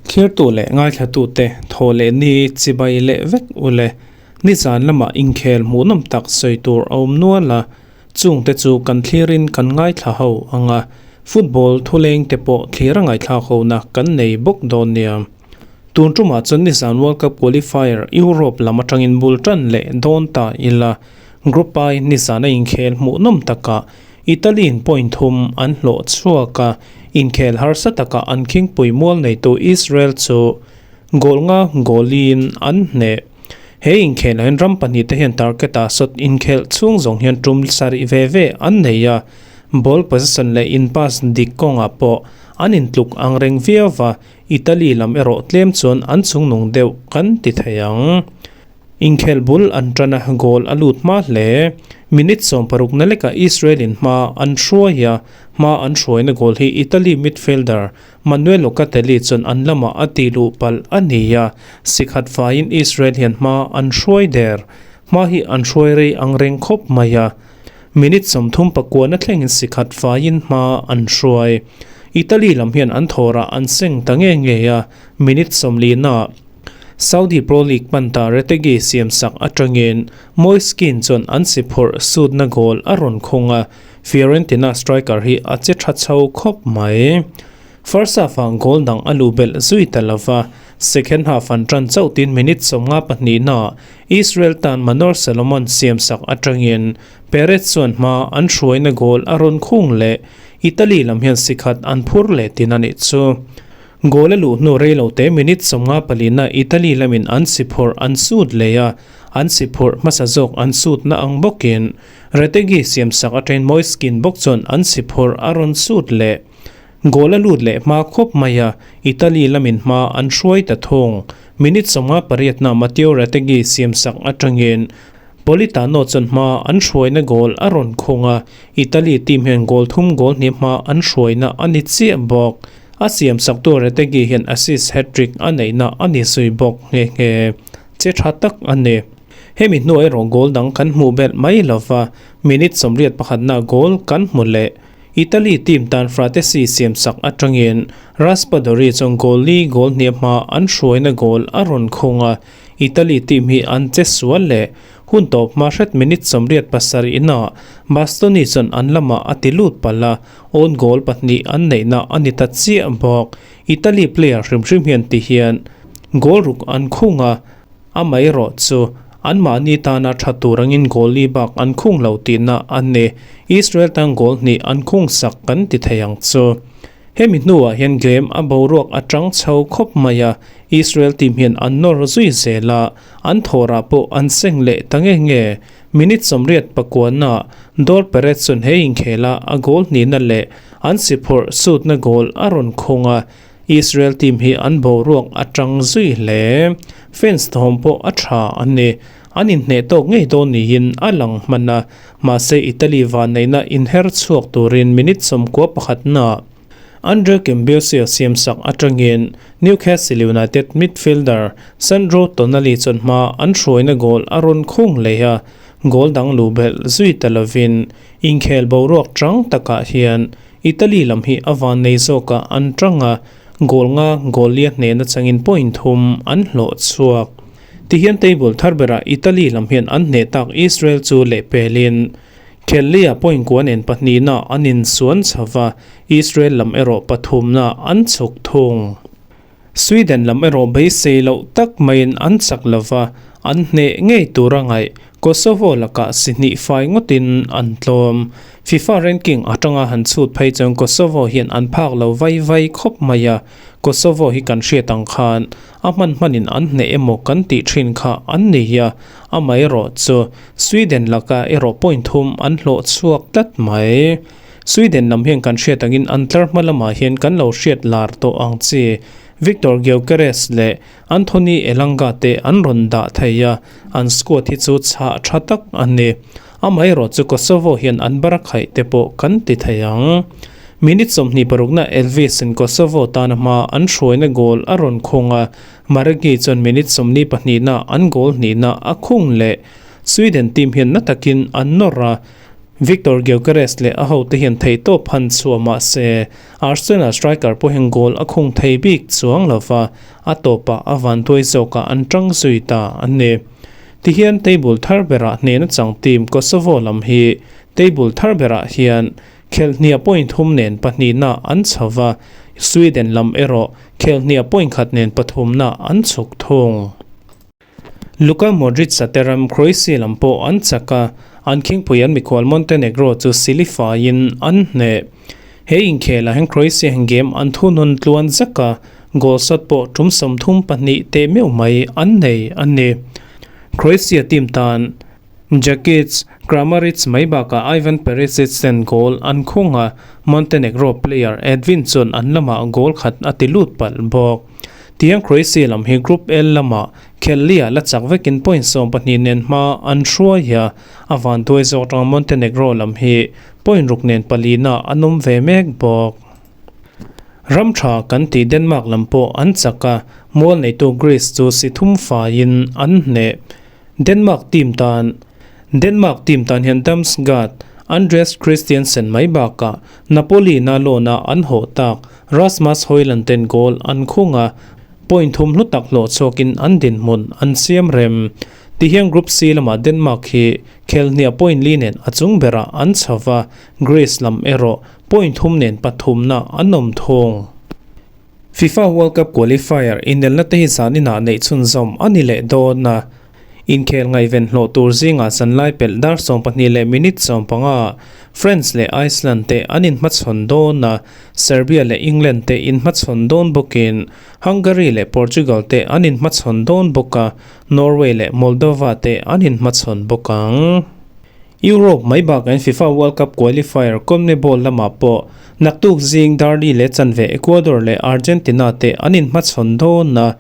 Thirtu leh ngaithlatute thaw leh ni chibai leh vek ule. Nizan lamah inkhel hmuhnawm tak sawi tur a awm nual a, chungte chu kan thlirin kan ngaithla ho ang a, football thuleng te pawh thlir a ngaithlak hona kan nei bawk dawn nia. Tun tumah chuan nizan World Cup qualifier Europe lam atangin bul tan leh dawn ta ila, Group I nizan a inkhel hmuhnawm takah Italy-in point thum an hlawh chhuak a, inkhel harsa takah an khingpui mual neitu Israel chu goal nga goal-in an hneh. He inkhelah hian ram pahnihte hian target-ah sawt inkhelh chhung zawng hian tum sarih ve ve an nei a, ball possession leh in pass dik kawngah pawh an intluk ang reng viau va, Italy lam erawh tlem chuan an chungnung deuh kan ti thei ang. Inkhel bul an tan a, goal a lut hma hle. Minute 60 na lekah Israel in hma an hruai a, hma an hruaina goal hi Italy midfielder Manuel Locatelli chuan an lamah a ti luh palh a ni a, sikhat faiin Israel hian hma an hruai der. Hma hi an hruai rei ang reng khawp mai a, minute 39 na thlengin sikhat faiin hma an hruai. Italy lam hian an thawrah an seng ta nge nge a, minute 40 na. Saudi Pro League panta Retegui siamsak atangin Moise Kean chuan an si phurh sutna goal a rawn khung a, Fiorentina striker hi a che tha chho khawp mai. First half-ah goal dang a luh belh zui ta lo va, second half an tan chauh tin minute 52 naah Israel tan Manor Solomon siamsak atangin Perez chuan hma an hruaina goal a rawn khung leh, Italy lam hian sikhat an phur leh tin a nih chu. Goal a luh hnu rei lo te minute 54 na Italy lamin an si phurh an sut leh a, an si phurh hmasa zawk an sutna ang bawkin Retegui siamsak atangin Moise Kean bawk chuan an si phurh a rawn sut leh. Goal a lut leh hma khawp mai a, Italy lamin hma an hruai ta thung. Minute 58 na Matteo Retegui siamsak atangin Politano chuan hma an hruaina goal a rawn khung a, Italy team hian goal thum goal hnih hma an hruaina a ni chiah bawk. A siamsaktu Retegui hian assist hat-trick a neihna a ni zui bawk nghe nghe. Che tha tak a ni. Hemi hnuah erawh goal dang kan hmuh belh mai lova, minute 81 na goal kan hmu leh. Italy team tan Frattesi siamsak atangin Raspadori chuan goal li goal hniam hma an hruaina goal a rawn khung a, Italy team hi an che sual leh. Hun tawp hma hret minute 87 na Bastoni chuan an lamah a ti lut palh a, own goal pahnih an neihna a ni ta chiah bawk. Italy player hrim hrim hian ti hian goal ruk an khung a, amaherawh chu anmahni tana tha tur angin goal li bak an khung lo tihna a ni. Israel tan goal hnih an khung sak kan ti thei ang chu. Hemi hnuah hian game a boruak a tang chho khawp mai a, Israel team hian an nawr zui zel a, an thawrah pawh an seng leh ta nge nge. Minute 89 na Dor Peretz chuan he inkhela a goal hnihna leh an si phurh sutna goal a rawn khung a, Israel team hi an boruak a tang zui hle. Fans thawm pawh a tha a ni. An inhneh tawk ngei dawn niin a lang hman a, mahse Italy vanneihna inher chhuak turin minute 91 na Andre Cambiaso siamsak atangin Newcastle United midfielder Sandro Tonali chuan hma an hruaina goal a rawn khung leh a, goal dang luh belh zui ta lovin inkhel boruak tang takah hian Italy lam hi a vannei zawkah an tang a, goal nga goal lia hnehna changin point thum an hlawh chhuak. Tihian table thar berah Italy lam hian an hneh tak Israel chu lehpelin Khellia point kua nen pahnihna an insuan chho va, Israel lam erawh pathumna an chhuk thung. Sweden lam erawh beisei loh tak maiin an chak lo va, an hneh ngei tur a ngaih. Kosovo lakah si hnih fai ngawtin an tlawm. FIFA ranking atanga han chhut phei chuan Kosovo hian an phak lo vai vai khawp mai a, Kosovo hi kan hriat ang khan a hman hmanin an hneh emaw kan tih thin kha an ni a, amaherawh chu Sweden laka erawh point thum an hlawh chhuak tlat mai. Sweden lam hian kan hriat angin an tlar hma lamah hian kan lo hriat lar tawh ang chi Viktor Gyökeres leh Anthony Elanga te an rawn dah thei a, an squad hi chu chhah tha tak a ni. Amaherawh chu Kosovo hian an barakhaih te pawh kan ti thei ang. Minute 26 na Elvis in Kosovo tana hma an hruaina goal a rawn khung a, Maregi chuan minute 42 na an goal hnihna a khung leh. Sweden team hian na takin an nawr a. Viktor Gyokeres leh a hote hian theihtawp han chhuah mah se Arsenal striker pawhin goal a khung thei bik chuang lo va, a tawpah a vanduai zawkah an tang zui ta a ni. Tihian table thar berah hnehna chang team Kosovo lam hi table thar berah hian khelhnia point thum nen pahnihna an chho va, Sweden lam erawh khelhnia point khat nen pathumna an chhuk thung. Luka Modric-a te ram Croatia lam pawh an chak a, an khingpui an mikhual Montenegro chu silifaiin an hneh. He inkhelah hian Croatia hian game an thunun tluan zak a, goal shot pawh tum 32 teh meuh mai an nei a ni. Croatia team tan Djakic, Kramaric mai bakah Ivan Perisic ten goal an khung a, Montenegro player Edvin chuan an lamah goal khat a ti lut palh bawk. Tiang Croatia lam hi Group L lamah Khellia la chak vekin point 12 nen hma an hruai a, a vanduai zawk atanga Montenegro lam hi point ruk nen palina an awm ve mek bawk. Ram tha kan tih Denmark lam pawh an chak a, mual neitu Greece chu si thum faiin an hneh. Denmark team tan Denmark team tan hian Damsgaard, Andreas Christiansen mai bakah Napoli na loan a an hawh tak Rasmus Hojlund ten goal an khung a, point thum hlu tak hlawh chhuakin an dinhmun an siam rem. Tihian Group C lamah Denmark hi khelhniah point li nen a chung berah an chho va, Greece lam erawh point thum nen pathumna an awm thung. FIFA World Cup qualifier inelna te hi zaninah neih chhunzawm a ni leh dawn a, inkhel ngaihven hlawh tur zingah zanlai pelh dar 12 leh minute 15 France leh Iceland te an inhmachhawn dawn a, Serbia leh England te inhmachhawn dawn bawkin Hungary leh Portugal te an inhmachhawn dawn bawk a, Norway leh Moldova te an inhmachhawn bawk ang. Europe mai bakain FIFA World Cup qualifier CONMEBOL lamah pawh naktuk zing dar li leh chanve Ecuador leh Argentina te an inhmachhawn dawn a,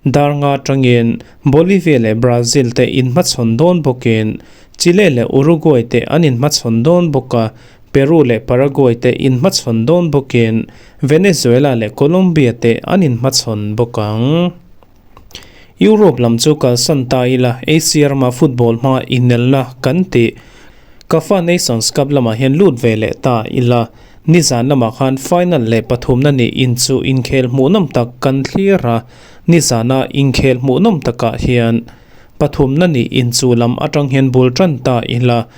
dar nga atangin Bolivia leh Brazil te inhmachhawn dawn bawkin Chile leh Uruguay te an inhmachhawn dawn bawk a, Peru leh Paraguay te inhmachhawn dawn bawkin Venezuela leh Colombia te an inhmachhawn bawk ang. Europe lam chu kalsan ta ila Asia rama football hmanga inelna kan tih CAFA Nations Cup lamah hian lut ve leh ta ila nizan lamah khan final leh pathumna ni in chu inkhel hmuhnawm tak kan thlir a, nizana inkhel hmuhnawm takah hian pathumna ni in chu lam atang hian bul tan ta ila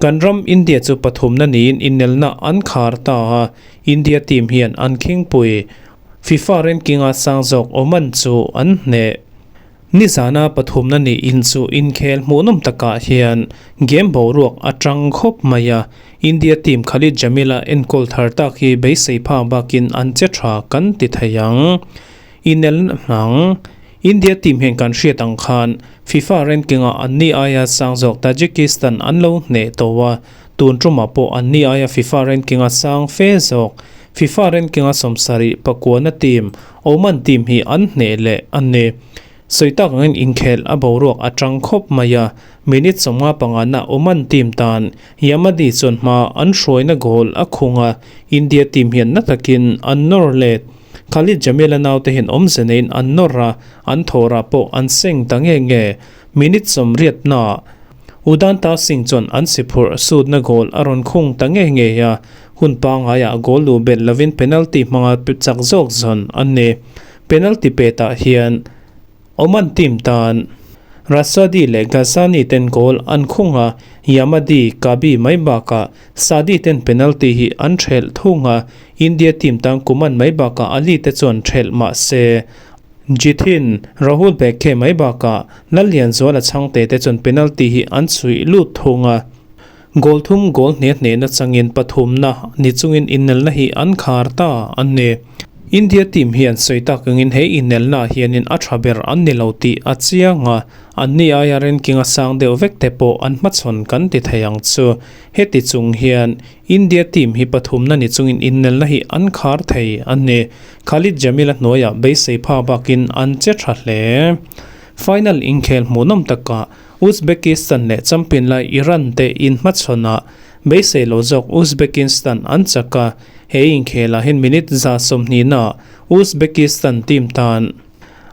kan ram India chu pathumna niin inelna an khar ta a, India team hian an khingpui FIFA ranking-a sang zawk Oman chu an hneh. Nizana pathumna ni in chu inkhel hmuhnawm takah hian game boruak a tang khawp mai a, India team Khalid Jamil-a enkawl thar tak hi beisei phak bakin an che tha kan ti thei ang. Inelna hnang India team hian kan hriat ang khan FIFA ranking-a anni aia sang zawk Tajikistan an lo hneh tawh a, tun tumah pawh anni aia FIFA ranking-a sang fe zawk FIFA ranking-a 70 pakuana team Oman team hi an hneh leh a ni. Sawi tak angin inkhelh a boruak a tang khawp mai a, minute 55 na Oman team tan Yamadi chuan hma an hruaina goal a khung a, India team hian na takin an nawr let. Khalid Jamil-a naute hian awmze neiin an nawr a, an thawrah pawh an seng ta nge nge. Minute 80 na Udanta Singh chuan an si phurh sutna goal a rawn khung ta nge nge a, hun pangaiah goal luh belh lovin penalty hmanga chak zawk zawn a ni. Penalty petah hian Oman team tan Rasadi leh Ghazani ten goal an khung a, Yamadi, Kabi mai bakah Sadi ten penalty hi an thelh thung a, India team tan Kuman mai bakah Ali te chuan thelh mah se Jithin, Rahul Bhekhe mai bakah Lallianzuala chhangte te chuan penalty hi an chhuih lut thung a. Goal thum goal hne hnehna changin pathumna ni chungin inelna hi an khar ta a ni. India team hian sawi tak angin he inelna hianin a tha ber an ni lo tih a chiang a, anni aia ranking a sang deuh vek te pawh an hmachhawn kan ti thei ang chu. Heti chung hian India team hi pathumna ni chungin inelna hi an khar thei a ni. Khalid Jamil-a hnuaiah beisei pha bakin an che tha hle. Final inkhel hmuhnawm takah Uzbekistan leh champion lai Iran te inhmachhawnah beisei lo zawk Uzbekistan an chak a, he inkhelah hian minute 120 naah Uzbekistan team tan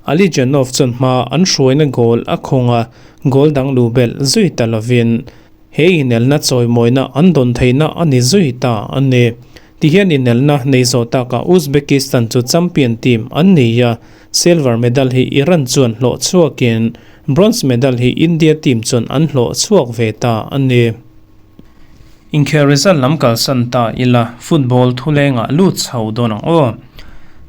Alijanov chuan hma an hruaina goal a khawng a, goal dang luh belh zui ta lovin. He inelna chawimawina an dawn theihna a ni zui ta a ni. Tihian inelna nei zawh takah Uzbekistan chu champion team an ni a, silver medal hi Iran chuan hlawh chhuakin bronze medal hi India team chuan an hlawh chhuak ve ta a ni. Inkhel result lam kalsan ta ila football thulengah lut chho dawn ang aw.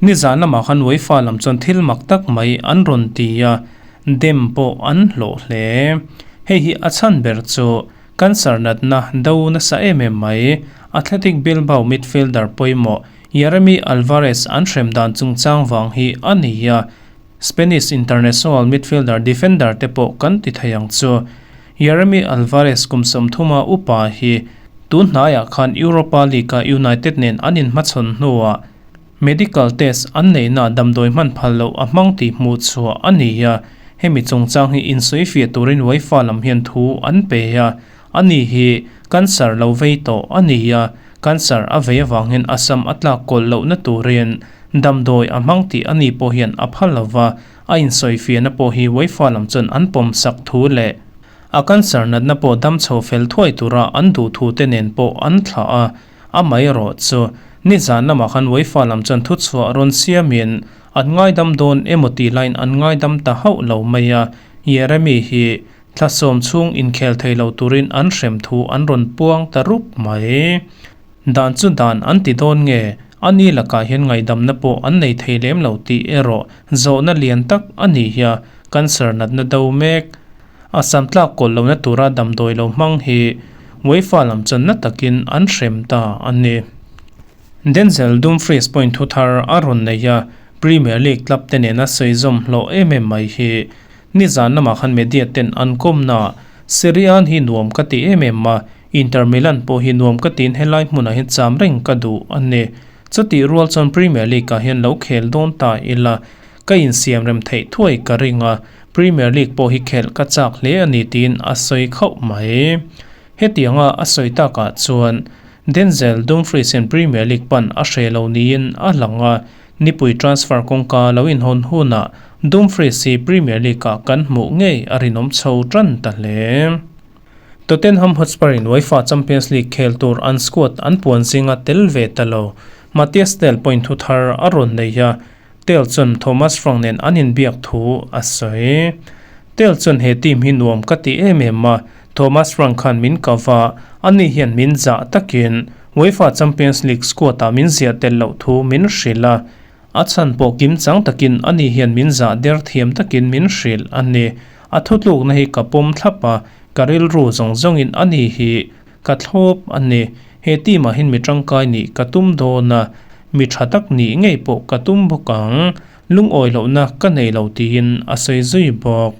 Nizan lamah khan UEFA lam chuan thil mak tak mai an rawn ti a, dem pawh an hlawh hle. Hei hi a chhan ber chu cancer natna do nasa em em mai. Athletic Bilbao midfielder pawimawh Yeremy Alvarez an hrem dan chungchang vang hi a ni a, Spanish international midfielder defender te pawh kan ti thei ang chu. Yeremy Alvarez kum 30 a upa hi tun hnaiah khan Europa League-a United nen an inhmachhawn hnuah medical test an neihna damdawi hman phal loh a hmang tih hmuh chhuah a ni a, hemi chungchang hi insawifiah turin UEFA lam hian thu an pe a, ani hi cancer lo vei tawh a ni a, cancer a vei avangin a sam a tlak kawlh lohna turin damdawi a hmang tih ani pawh hian a phal lo va, a insawifiahna pawh hi UEFA lam chuan an pawm sak thu leh a cancer natna pawh dam chho fel thuai tura an duh thu te nen pawh an thlah a, amaherawh chu nizan lamah khan UEFA lam chuan thuchhuah rawn siamin an ngaidam dawn emaw tih laiin an ngaidam ta hauh lo mai a, Yeremy hi Thla sawm chhung inkhel thei lo turin an hrem thu an rawn puang ta rup mai. Dan chu dan an ti dawn nge, a ni lakah hian ngaihdamna pawh an nei thei lem lo tih erawh zawhna lian tak a ni hi a, cancer natna do mek. A sam tlak kawlh lohna tura damdawi lo hmang hi UEFA lam chuan na takin an hrem ta a ni. Denzel Dumfries pawhin thu thar a rawn nei a, Premier League club te nena sawi zawm hlawh em em mai hi Nizan lamah khan media ten an kawmna Serie A hi nuam ka ti em em a, Inter Milan pawh hi nuam ka tiin helai hmunah hian cham reng ka duh a ni. Chutih rual chuan Premier League ah hian lo khel dawn ta ila, ka insiam rem theih thuai ka ring a, Premier League pawh hi khelh ka chak hle a ni tiin a sawi khauh mai. Hetianga a sawi takah chuan Denzel Dumfries hian Premier League pan a hre lo niin a lang a, Nipui transfer kawngka lo inhawn hunah Dumfries hi Premier League-ah kan hmuh ngei a rinawm chho tan ta hle. Tottenham Hotspur in UEFA Champions League khel tur an squad an puan zinga tel ve ta lo. Matthias Tel pawhin thu thar a rawn nei a, Tel chuan Thomas Frank nen an inbiak thu a sawi. Tel chuan he team hi nuam ka ti em em a, Thomas Frank khan min kau va, ani hian min zah takin UEFA Champions League squad-ah min ziah tel loh thu min hrilh a, a chhan pawh kim chang takin ani hian min zah der thiam takin min hrilh a ni. A thutlukna hi ka pawm thlap a, ka rilru zawng zawngin ani hi ka thlawp a ni. He team-ah hian mi tangkai nih ka tum dawn a, mi tha tak nih ngei pawh ka tum bawk ang. Lungawi lohna ka nei lo tiin a sawi zui bawk.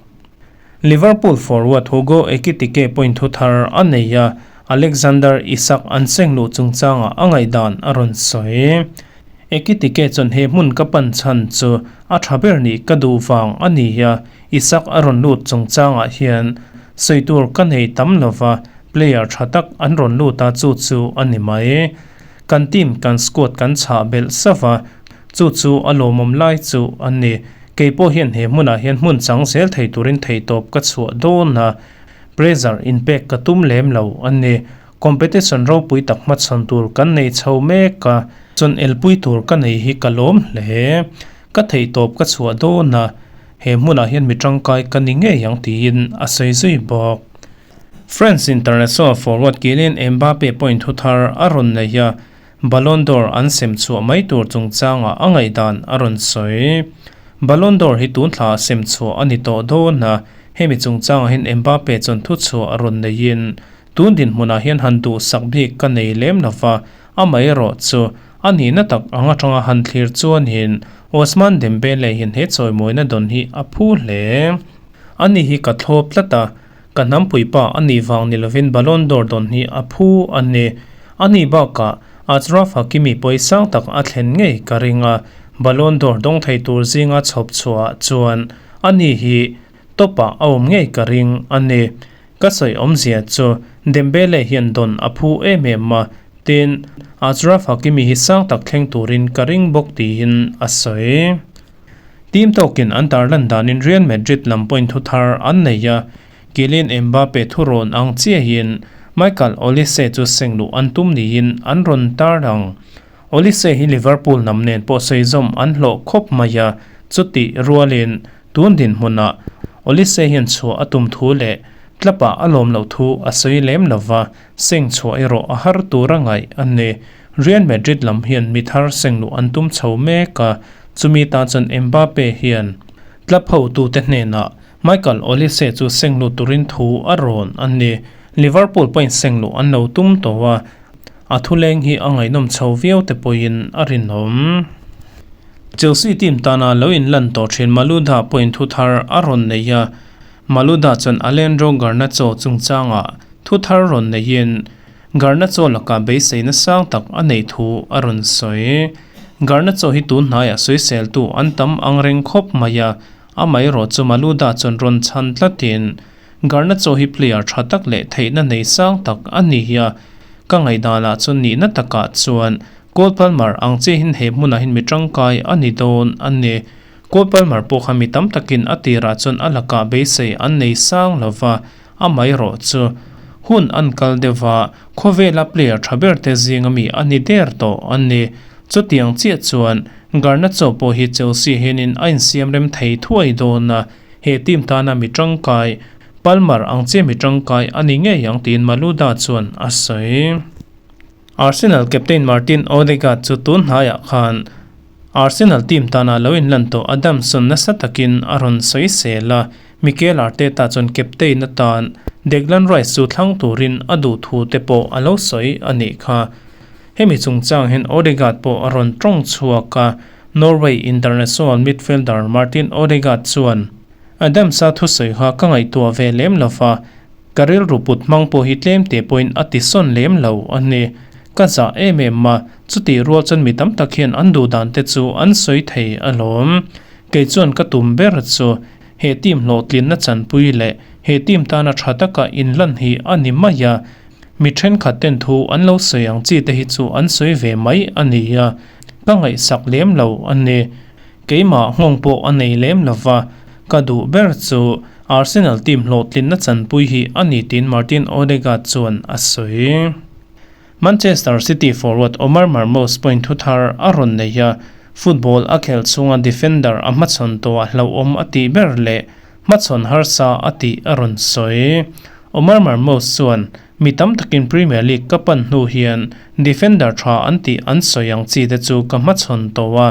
Liverpool forward Hugo Ekitike point thu thar a nei a, Alexander Isak an seng luh chungchangah a ngaihdan a rawn sawi. Ekitike chuan he hmun ka pan chhan chu a tha ber nih ka duh vang a ni a, Isak a rawn lut chungchangah hian sawi tur ka nei tam lova, player tha tak an rawn lut a chu chu a ni mai. Kan team kan squad kan chhah belh sauh a, chu chu a lawmawm lai chu a ni. Kei pawh hian he hmunah hian hmun chang zel thei turin theihtawp ka chhuah dawn a, pressure inpek ka tum lem lo a ni. Competition ropui tak hmachhawn tur kan nei chho mek a, chuan elpui tur ka nei hi ka lawm hle. Ka theihtawp ka chhuah dawn a, he hmunah hian mi tangkai ka ni ngei ang tiin a sawi zui bawk. France international forward Kylian Mbappe pawhin thu thar a rawn nei a, Ballon d'Or an sem chhuah mai tur chungchangah a ngaihdan a rawn sawi. Ballon d'Or hi tun thla sem chhuah a ni tawh dawn a, hemi chungchangah hian Mbappe chuan thu chhuah a rawn neiin, Tun dinhmunah hian han duhsak bik ka nei lem lo va, amaherawh chu a nihna tak ang atanga han thlir chuanin Ousmane Dembele hian he chawimawina dawn hi a phu hle. Ani hi ka thlawp tlat a, Ka hnampuipa a nih vang ni lovin Ballon d'Or dawn hi a phu a ni. A nih bakah Achraf Hakimi pawi sang tak a thlen ngei ka ring a, Ballon d'Or dawng thei tur zinga chhawp chhuahah chuan a ni hi top ah a awm ngei ka ring a ni. Ka sawi awmzia chu Dembele hian dawn a phu em em a, tin Achraf Hakimi hi sang tak thleng turin ka ring bawk tiin a sawi. Team tawkin an tarlan danin Real Madrid lam point thu thar an nei a, Kylian Mbappe thurawn ang chiahin Michael Olise chu seng luh an tum niin an rawn tarlang. Olise hi Liverpool hnam nen pawh sawi zawm an hlawh khawp mai a, chutih rualin tun dinhmunah Olise hian chhuah a tum thu leh club-ah a lawm loh thu a sawi lem lo va, seng chhuah erawh a har tur a ngaih a ni. Real Madrid lam hian mi thar seng luh an tum chho mek a, chumi tan chuan Mbappe hian club hotute hnenah Michael Olise chu seng lut turin thu a rawn a ni. Liverpool pawhin seng luh an lo tum tawh a, a thuleng hi a ngaihnawm chho viau te pawhin a rinawm. Chelsea team tana lo inlan tawh thin Malouda pawhin thu thar a rawn nei a, Malouda chuan Alejandro Garnacho chungchangah thu thar rawn neiin Garnacho lakah beiseina sang tak a neih thu a rawn sawi. Garnacho hi tun hnaiah sawiseltu an tam angreng khawp mai a, Amaherawh chu Malouda chuan rawn chhan tlatin, Garnacho hi player tha tak leh theihna nei sang tak a ni a, ka ngaihdanah chuan nihna takah chuan Cole Palmer ang chiahin he hmunah hian mi tangkai a ni dawn a ni. Cole Palmer pawh kha mi tam takin a tirah chuan a lakah beisei an nei sang lo va, amaherawh chu hun an kal deuh va, khawvela player tha ber te zinga mi a ni der tawh a ni. Chutiang chiah chuan Garnacho pawh hi Chelsea hianin a insiam rem thei thuai dawn a, he team tana mi tangkai, Palmer ang chiah mi tangkai a ni ngei ang tiin Malouda chuan a sawi. Arsenal captain Martin Odegaard chu tun hnaiah khan Arsenal team tana lo inlan tawh Adamson nasa takin a rawn sawi sel a, Mikel Arteta chuan captain atan Declan Rice chu thlang turin a duh thu te pawh a lo sawi a nih kha. Hemi chungchang hian Odegaard pawh a rawn tawng chhuak a, Norway international midfielder Martin Odegaard chuan, Adams-a thusawi kha ka ngaihtuah ve lem lo va, ka rilru put hmang pawh hi tlem te pawhin a ti sawn lem lo a ni. Ka zah em em a, chutih rual chuan mi tam tak hian an duh dan te chu an sawi thei alawm. Kei chuan ka tum ber chu he team hlawhtlinna chanpui leh he team tana tha taka inlan hi a ni mai a, Mi thenkhat ten thu an lo sawi ang chi te hi chu an sawi ve mai a ni a, ka ngaihsak lem lo a ni. Keimah nghawng pawh a nei lem lo va, ka duh ber chu Arsenal team hlawhtlinna chanpui hi a ni tiin Martin Odegaard chuan a sawi. Manchester City forward Omar Marmoush pawhin thu thar a rawn nei a, football a khelh chhunga defender a hmachhawn tawhah hlauhawm a tih ber leh Hmachhawn harsa a tih a rawn sawi. Omar Marmoush chuan, Mi tam takin Premier League ka pan hnu hian defender tha an tih an sawi ang chi te chu ka hmachhawn tawh a,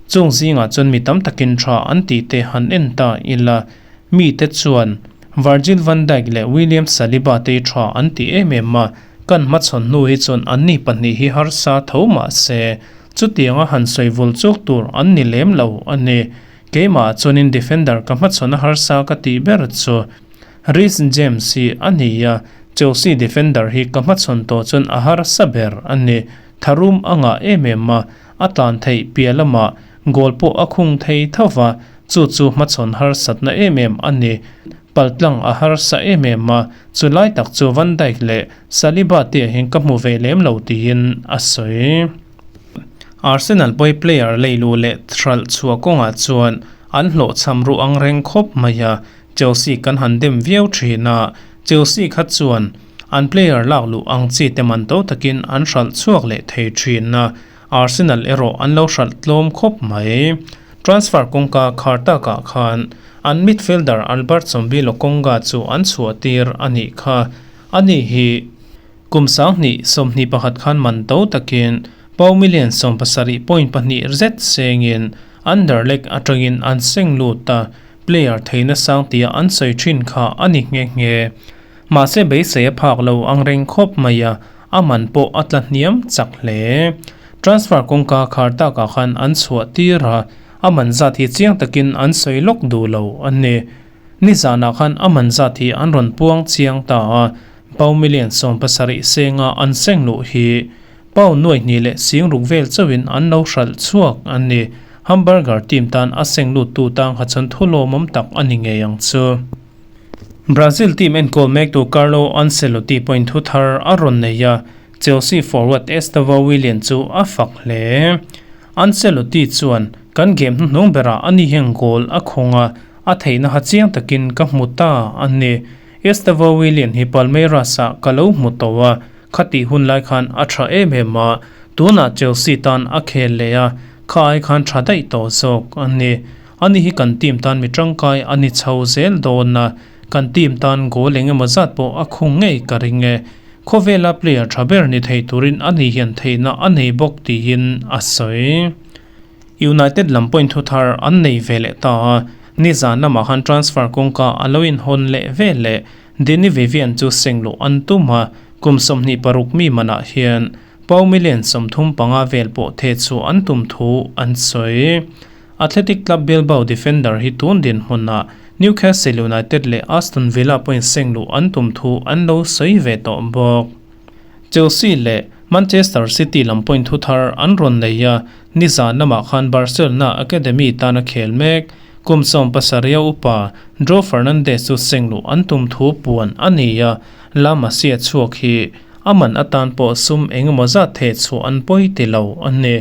chung zingah chuan mi tam takin tha an tih te han en ta ila, mi te chuan Virgil van Dijk leh William Saliba te hi tha an ti em em a, kan hmachhawn hnu hi chuan anni pahnih hi harsa tho mah se chutianga han sawi vul chuk tur an ni lem lo a ni. Keimah chuanin defender ka hmachhawn a harsa ka tih ber chu Reece James hi a ni a, Chelsea defender hi ka hmachhawn tawh chuan a harsa ber a ni. Tharum a ngah em em a, a tlan theih piah lamah goal pawh a khung thei tho va, chu chu hmachhawn harsatna em em a ni. Paltlang a harsa em em a, chu lai tak chu Van Dijk leh Saliba te ah hian ka hmu ve lem lo tiin a sawi. Arsenal pawhi player leiluh leh hralh chhuah kawngah chuan an hlawhchham ruh ang reng khawp mai a, Chelsea kan han dem viau thin a, Chelsea kha chuan an player lak luh ang chi te man to takin an hralh chhuak leh thei thin a, Arsenal erawh an lo hralh tlawm khawp mai. Transfer kawngka khar takah khan an midfielder Albert Sombi Lokonga chu an chhuah tir a nih kha, ani hi. Kum 2021 khan man to takin pau million 70 point pahnih zet sengin Anderlecht atangin an seng lut a, player theihna sang tia an sawi thin kha a ni nghe nghe. Mahse beisei a phak lo ang reng khawp mai a, a man pawh a tla hniam chak hle. Transfer kawngka khar takah khan an chhuah tir a, a man zat hi chiang takin an sawi lawk duh lo a ni. Nizanah khan a man zat hi an rawn puang chiang ta a, Pau million 70 senga an seng luh hi pau nuai hnih leh sing ruk vel chauhin an lo hralh chhuak a ni. Hamburger team tan a seng luttu tang kha chuan thu lawmawm tak a ni ngei ang chu. Brazil team enkawl mektu Carlo Ancelotti pawhin thu thar a rawn nei a, Chelsea forward Estevao Willian chu a fak hle. Ancelotti chuan, Kan game hnuhnung berah ani hian goal a khawng a, a theihna ha chiang takin ka hmu ta a ni. Estevao Willian hi Palmeiras-ah ka lo hmu tawh a, khatih hun lai khan a tha em em a, tunah Chelsea tan a khel leh a, kha ai khan tha daih tawh zawk a ni. Ani hi kan team tan mi tangkai a ni chho zel dawn a, kan team tan goal eng emaw zat pawh a khung ngei ka ring e. Khawvela player tha ber ni thei turin ani hian theihna a nei bawk tiin a sawi. United lam pawhin thu thar an nei ve leh ta a, nizan lamah khan transfer kawngka a lo inhawn leh ve leh Dini Vivian chu sengluh an tum a, kum 26 mi manah hian pau million 35 vel pawh the chu an tum thu an sawi. Athletic Club Bilbao defender hi tun dinhmunah Newcastle United leh Aston Villa pawhin sengluh an tum thu an lo sawi ve tawh bawk. Chelsea leh Manchester City lam pawhin thu thar an rawn nei a, nizan lamah khan Barcelona academy tana khel mek kum 17 upa Dro Fernandez chu sengluh an tum thu puan a ni a, La Masia chhuak hi a man atan pawh sum eng emaw zat theh chhuah an pawi ti lo a ni.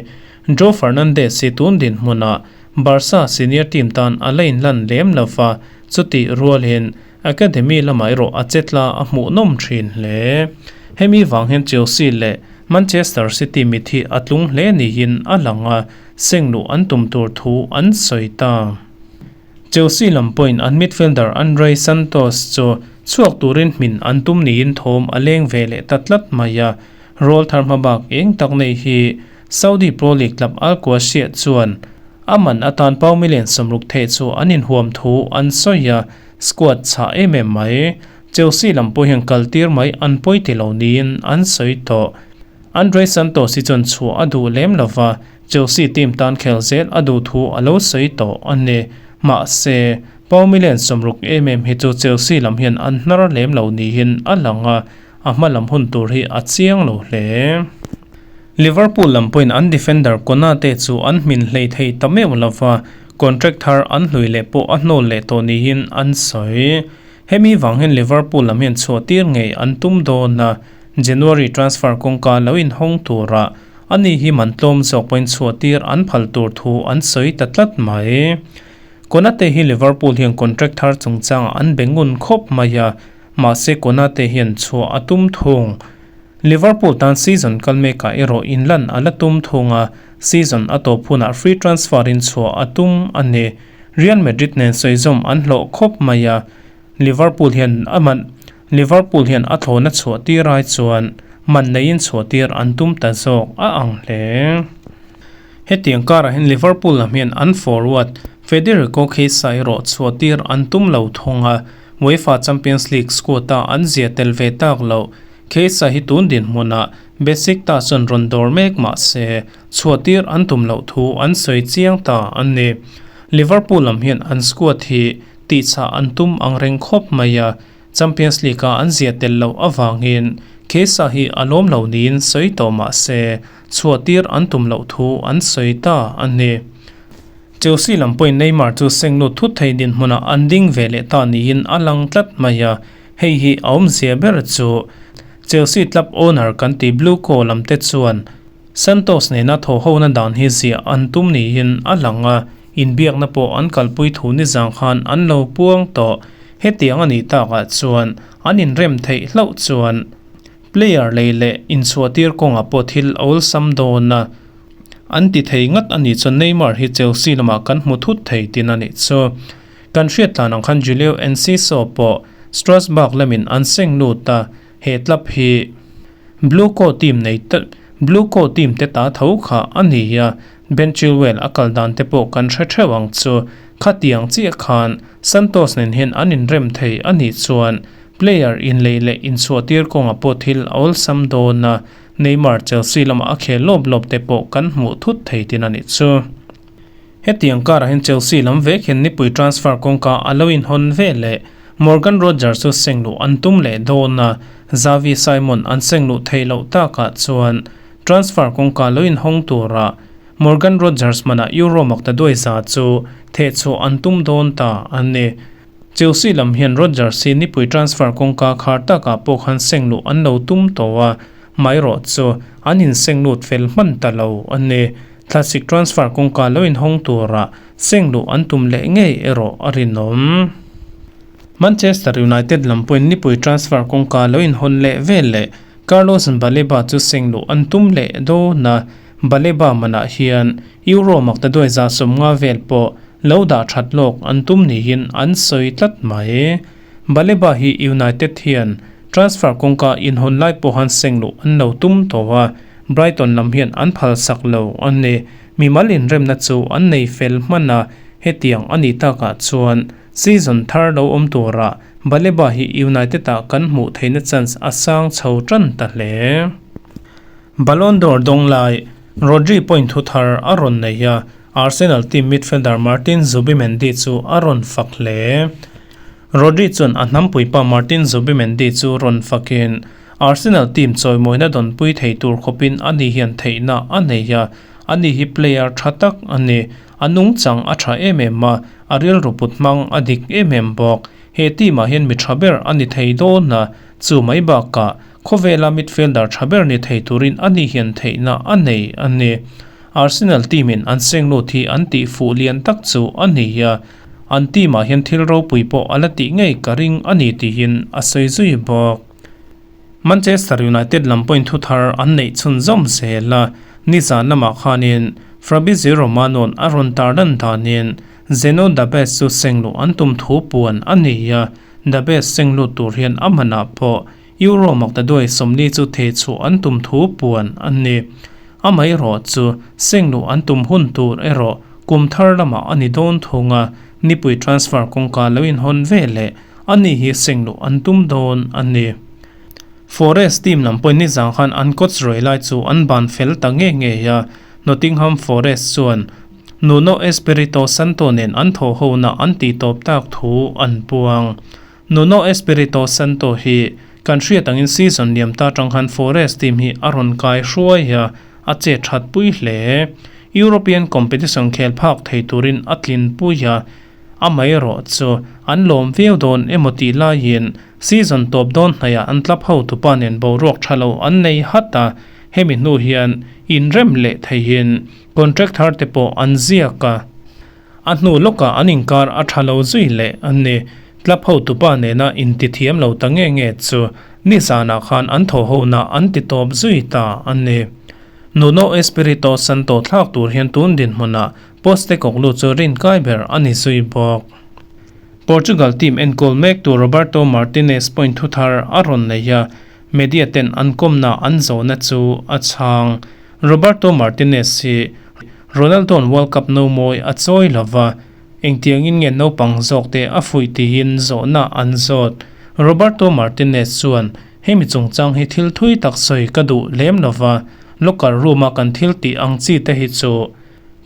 Dro Fernandez hi tun dinhmunah Barca senior team tan a la inlan lem lo va, chutih rualin Academy lamah erawh a chetla a hmuhnawm thin hle. Hemi vang hian Chelsea leh Manchester City mit hi a tlung hle niin a lang a, sengluh an tum tur thu an sawi ta. Chelsea lam pawhin an midfielder Andrey Santos chu chhuak turin hmin an tum niin thawm a leng ve leh ta tlat mai a, rawl thar hmabak eng tak nei hi Saudi Pro League club Al Qadsiah chuan a man atan pau million 60 theih chu an inhuam thu an sawi a, Squad chhah em em mai. Chelsea lam pawh hian kal tir mai an pawi ti lo niin an sawi tawh. Andre Santos hi chuan chhuah a duh lem lo va, Chelsea team tan khel zel a duh thu a lo sawi tawh a ni. Mahse, pau million 60 em em hi chu Chelsea lam hian an hnar lem lo niin a lang a, a hma lam hun tur hi a chiang lo hle. Liverpool lam pawhin an defender Konate chu an hmin hlei thei ta meuh lo va, Contract thar an hlui leh pawh a hnawl leh tawh niin an sawi. Hemi vang hian Liverpool lam hian chhuah tir ngei an tum dawn a, January transfer kawngka lo inhawng turah ani hi man tlawm zawk pawhin chhuah tir an phal tur thu an sawi ta tlat mai. Konate hi Liverpool hian contract thar chungchangah an be ngun khawp mai a, mahse Konate hian chhuah a tum thung. Liverpool tan season kal mekah erawh inlan a la tum thung a, season a tawp hunah free transfer in chhuah a tum a ni. Real Madrid nen sawizawm an hlawh khawp mai a, Liverpool hian a man Liverpool hian a thlawhna chhuah tir ai chuan man neiin chhuah tir an tum ta zawk a ang hle. Hetiang karah hian Liverpool lam hian an forward Federico Chiesa erawh chhuah tir an tum lo thung a, UEFA Champions League squad-a an zia tel ve tak loh. Chiesa hi tun dinhmunah Besiktas chuan rawn dawr mek mah se, chhuahtir an tum loh thu an sawi chiang ta a ni. Liverpool lam hian an squad hi tihchah an tum ang reng khawp mai a, Champions League-a an zia tel loh avangin Chiesa hi a lawm lo niin sawi tawh mah se, chhuahtir an tum loh thu an sawi ta a ni. Chelsea lam pawhin Neymar chu senglut thut thei dinhmunah an ding ve leh ta niin a lang tlat mai a, Hei hi a awmzia ber chu Chelsea club owner kan tih BlueCo lam te chuan Santos nena thawhhona dan hi ziah an tum niin a lang a, inbiakna pawh an kalpui thu nizang khan an lo puang tawh. Hetiang a nih takah chuan an inrem theih hlauh chuan player lei leh inchhuahtir kawngah pawh thil a awlsam dawn a, an ti thei ngat a nih chuan Neymar hi Chelsea lamah kan hmu thut thei tin a nih chu. Kan hriat tlan ang khan Julio Enciso pawh Strasbourg lamin an seng lut a, he club hi BlueCo team nei BlueCo team te ta tho kha a ni a, Ben Chilwell a kal dan te pawh kan hre theuh ang chu. Khatiang chiah khan Santos nen hian an inrem thei a nih chuan player inlei leh inchhuahtir kawngah pawh thil a awlsam dawn a, Neymar Chelsea lamah a khel lawp lawp te pawh kan hmuh thut thei tin a nih chu. Hetiang karah hian Chelsea lam vek hian nipui transfer kawngka a lo inhawn ve leh Morgan Rogers chu sengluh an tum leh dawn a, Xavi Simon an sengluh theih loh takah chuan transfer kawngka lo inhawng tura Morgan Rogers manah Euro makta duai za chu thehchhuah an tum dawn ta a ni. Chelsea lam hian Rogers hi nipui transfer kawngka khar takah pawh khan sengluh an lo tum tawh a, maherawh chu an insenglut fel hman ta lo a ni. Thlasik transfer kawngka lo inhawng tura sengluh an tum leh ngei erawh a rinawm. Manchester United lam pawhin nipui transfer kawngka lo inhawn leh vel leh Carlos Baleba chu seng luh an tum leh dawn a, Baleba manah hian Euro maktaduai 150 vel pawh lo dah that lawk an tum niin an sawi tlat mai. Baleba hi United hian transfer kawngka inhawn lai pawhan seng luh an lo tum tawh a, Brighton lam hian an phalsak lo a ni. Mimal inremna chu an nei fel hman a, hetiang a nih takah chuan season thar lo awm turah Baleba hi United-ah kan hmuh theihna chance a sang chho tan ta hle. Ballon d'Or dawng lai Rodri point thu thar a rawn nei a, Arsenal team midfielder Martin Zubimendi chu a rawn fak hle. Rodri chuan a hnampuipa Martin Zubimendi chu rawn fakin Arsenal team chawimawina dawnpui thei tur khawpin ani hian theihna a nei a, ani hi player tha tak a ni. A nungchang a tha em em a, a rilru put hmang a dik em em bawk. He team ah hian mi tha ber a ni thei dawn a, chu mai bakah khawvela midfielder tha ber ni thei turin ani hian theihna a nei a ni. Arsenal team in an seng lut hi an tih fuh lian tak chu a ni a, an team ah hian thil ropui pawh a la tih ngei ka ring a ni tiin a sawi zui bawk. Manchester United lam pawhin thu thar an neih chhunzawm zel a, nizan lamah khanin Fabrizio Romano-a'n a rawn tar lan danin Zeno Dabes chu seng luh an tum thu puan a ni a, Dabes seng lut tur hian a manah pawh Euro maktaduai 40 chu thei chhuah an tum thu puan a ni. Amaherawh chu seng luh an tum hun tur erawh kum thar lamah a ni dawn thung a, nipui transfer kawngka lo inhawn ve leh Ani hi seng luh an tum dawn a ni. Forest team lam pawhin nizang khan an coach rawi lai chu an ban fel ta nge nge a, Nottingham Forest chuan Nuno Espirito Santo nen an thaw hona an tih tawp tak thu an puang. Nuno Espirito Santo hi kan hriat angin season liam ta tang khan Forest team hi a rawn kai hruai a, a che that pui hle. European competition khel phak thei turin a tlin pui a, Amaherawh chu an lawm viau dawn emaw tih laiin season tawp dawn hnaihah an club hotupa nen boruak tha lo an nei hat a, hemi hnu hian inrem leh theihin contract thar te pawh an ziak a. A hnu lawkah an inkar a tha lo zui leh a ni. Club hotupa nena intithiam lo ta nge nge chu nizanah khan an thawhhona an ti tawp zui ta a ni. Nuno Espirito Santo thlak tur hian tun dinhmunah Postecoglou chu rinkai ber a ni zui bawk. Portugal team enkawl mektu Roberto Martinez point thu thar a rawn nei a, media ten an kawmna an zawhna chu a chhang. Roberto Martinez hi Ronaldo-a'n World Cup no mawi a chawi lo va, engtiangin nge naupang zawkte a fuih tiin zawhna an zawt. Roberto Martinez chuan, Hemi chungchang hi thil thui tak sawi ka duh lem lo va, locker room-a kan thil tih ang chi te hi chu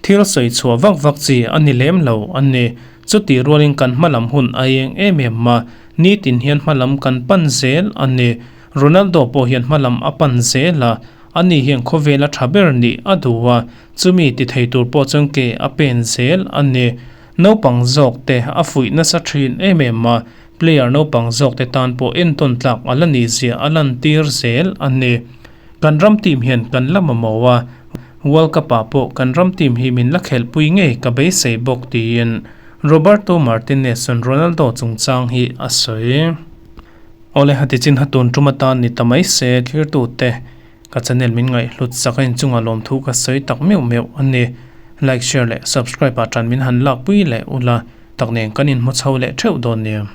Thil sawi chhuah vak vak chi a ni lem lo a ni. Chutih rualin kan hmalam hun a eng em em a, nitin hian hmalam kan pan zel a ni. Ronaldo pawh hian hmalam a pan zel a, ani hian khawvela tha ber nih a duh a, chumi ti thei tur pawh chuan ke a pen zel a ni. Naupang zawk te a fuih nasa thin em em a, player naupang zawk te tan pawh entawn tlak a la nih zia a lantir zel a ni. Kan ram team hian kan la mamawh a, World Cup ah pawh kan ram team hi min la khelhpui ngei ka beisei bawk tiin Roberto Martinez chuan Ronaldo chungchang hi a sawi. Awle hati chin ha tun tum atan ni ta mai se thirtute ka channel min ngaihhlut sak a inchunga lawmthu ka sawi tak meuh meuh a ni. Like share leh subscribe ah tan min han lakpui leh ula tak nen kan inhmu chho leh theuh dawn nia.